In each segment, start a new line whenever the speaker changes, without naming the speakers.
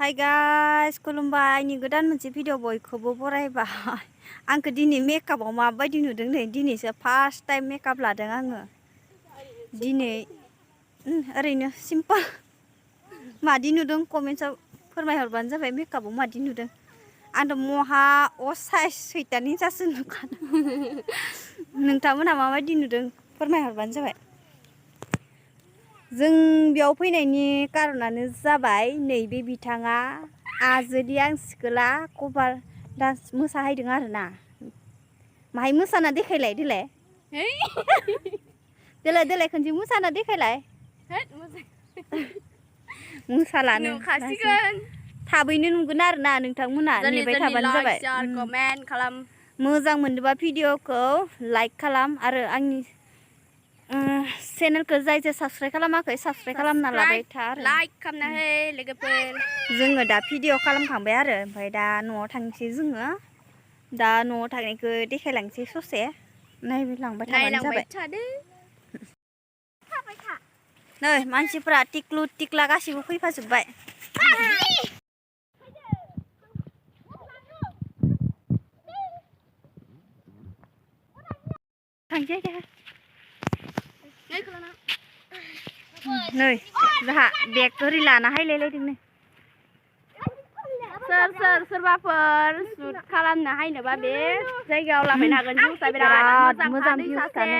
hi guys खुलुमबाय आंनि गोदान मोनसे भिडिअ बयखौबो बरायबाय आंखौ दिनै मेकआपआव माबायदि नुदों नै दिनैसो फार्स्ट टाइम मेकआप लादों आङो दिनै ओरैनो सिम्पल मादि नुदों कमेन्टआव फोरमायहरबानो जाबाय मेकआपआव मादि नुदों आंथ' महा असाइस सैताननि जासो नुखादों नोंथांमोनहा माबायदि नुदों फोरमायहरबानो जाबाय जों बेयाव फैनायनि कारनानो जाबाय नैबे बिथाङा आजोदि आं सिखोला कभार डान्स मोसाहैदों आरोना माहाय मोसाना देखायलाय देलाय देलाय देलाय खनसे मोसाना देखायलाय मोसालानो थाबैनो नुगोन आरोना नोंथांमोना नेबाय थाबानो जाबाय
कमेन्ट खालाम
मोजां मोनदोंबा भिडिअखौ लाइक खालाम आरो आंनि चेनेलखौ जाय जाय साबस्क्राइब खालामाखै साबस्क्राइब खालामना लाबाय था आरो
लाइक खालामना हो लोगोफोर
जोङो दा भिडिअ खालामखांबाय आरो ओमफ्राय दा न'आव थांसै जोङो दा न'आव थांनायखौ देखायलांसै ससे नायलांबाय थाबानो जाबाय नै मानसिफोरा टिक्लु टिक्ला गासिबो फैफाजोब्बाय थांसै दे नै जोंहा बेग ओरै लाना हायलायलायदों नै
सोरबाफोर सुट खालामनो हायनोबा बे जायगायाव लाफैनो हागोन भिउसा बिराद
मोजां भिउसानो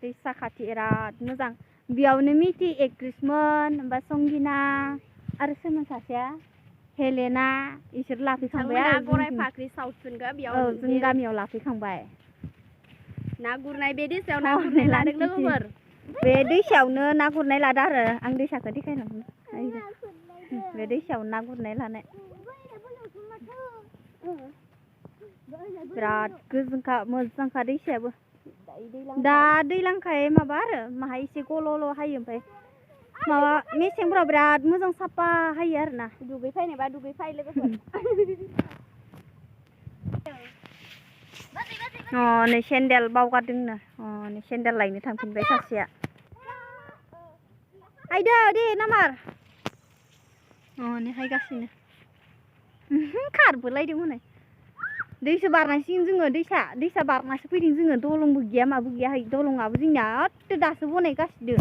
दैसा खाथि बिराद मोजां बेयावनो मिथि एक्ट्रिसमोन ओमफ्राय संगिना आरो सोरमोन सासेया हेलेना इसोर लाफैखांबाय आरो
गराय फाख्रि सावथुनखौ बेयाव
जों गामियाव लाफैखांबाय
ना गुरनाय बे दैसायाव ना गुरनाय लादों लोगोफोर
बे दैसायावनो ना गुरनाय लादों आरो आं दैसाखौ देखायलांनो बे दैसायाव ना गुरनाय लानाय बिराद गोजोंखा मोजांखा दैसायाबो दा दैलांखाय माबा आरो माहाय एसे गल'ल' हायो ओमफ्राय माबा मेसेंफोराव बिराद मोजां साफा हायो आरोना
दुगैफैनोबा दुगैफै लोगोफोर
नै सेन्देल बावगारदोंनो नै सेन्देल लायनो थांफिनबाय सासेया हायदो दे नामार नै हायगासिनो खारबोलायदों हनै दैसो बारनांसिगोन जोङो दैसा बारनासो फैदों जोङो दलंबो गैया माबो गैया दलंआबो जोंनिया एथ' दासो बनायगासिनो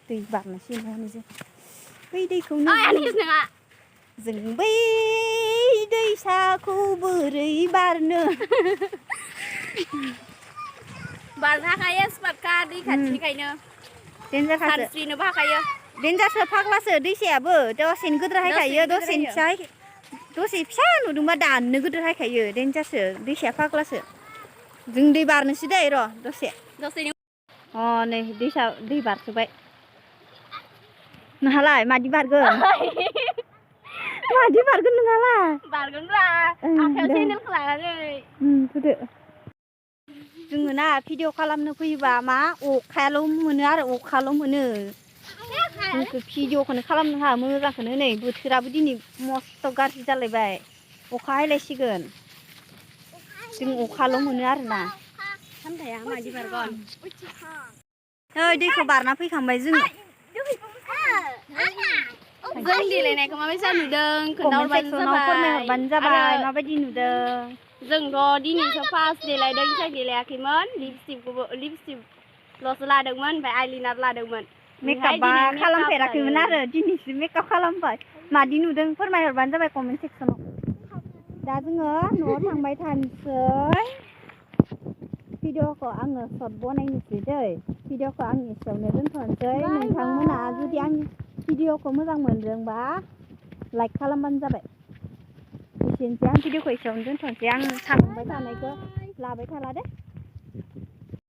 दै बारनांसिगोन हनै जों बै दैखौनो जों बै दैसाखौ बोरै बारनो
बारनो हाखायो स्मार्टखा दै खाथिनिखायनो सानस्रिनोबो हाखायो
देन्जारसो फाग्लासो दैसायाबो दसेनो गोदोर हायखायो दसे फिसा नुदोंबा दाननो गोदोर हायखायो देन्जारसो दैसाया फाग्लासो जों दै बारनोसै दै र' दसे नै दै बारसोबाय नोंहालाय मादि बारगोन मादि बारगोन नोंहालाय
बारगोनब्रा आखायाव सेन्देलखौ लानानै
होदो जोङो ना भिडिअ खालामनो फैयोबा मा अखायाल' मोनो आरो अखाल' मोनो जोंखौ भिडिअखौनो खालामनो हाया मोजांखौनो नै बोथोराबो दिनै मस्थ' गाज्रि जालायबाय अखा हायलायसिगोन जों अखाल' मोनो आरोना नै दैखौ बारना फैखांबाय जोङो
जों देलायनायखौ माबायदि नुदों
फोरमायहरबानो जाबाय माबायदि नुदों
जोंथ' दिनैसो फार्स्ट देलायदों इसा देलायाखैमोन लिपस्टिकल'सो लादोंमोन ओमफ्राय आइलाइनार लादोंमोन
मेकआपा खालामफेराखैमोन आरो दिनैसो मेकआप खालामबाय मादि नुदों फोरमायहरबानो जाबाय कमेन्ट सेक्सनाव दा जोङो न'आव थांबाय थानोसै भिडिअखौ आङो सर्ट बनायनोसै दै भिडिअखौ आं एसेयावनो दोनथ'नोसै नोंथांमोना जुदि आंनि भिडिअखौ मोजां मोनदोंबा लाइक खालामबानो जाबाय एसेनोसै आं भिडिअखौ एसेयावनो दोनथ'नोसै आं थांबाय थानायखौ लाबाय थाला दे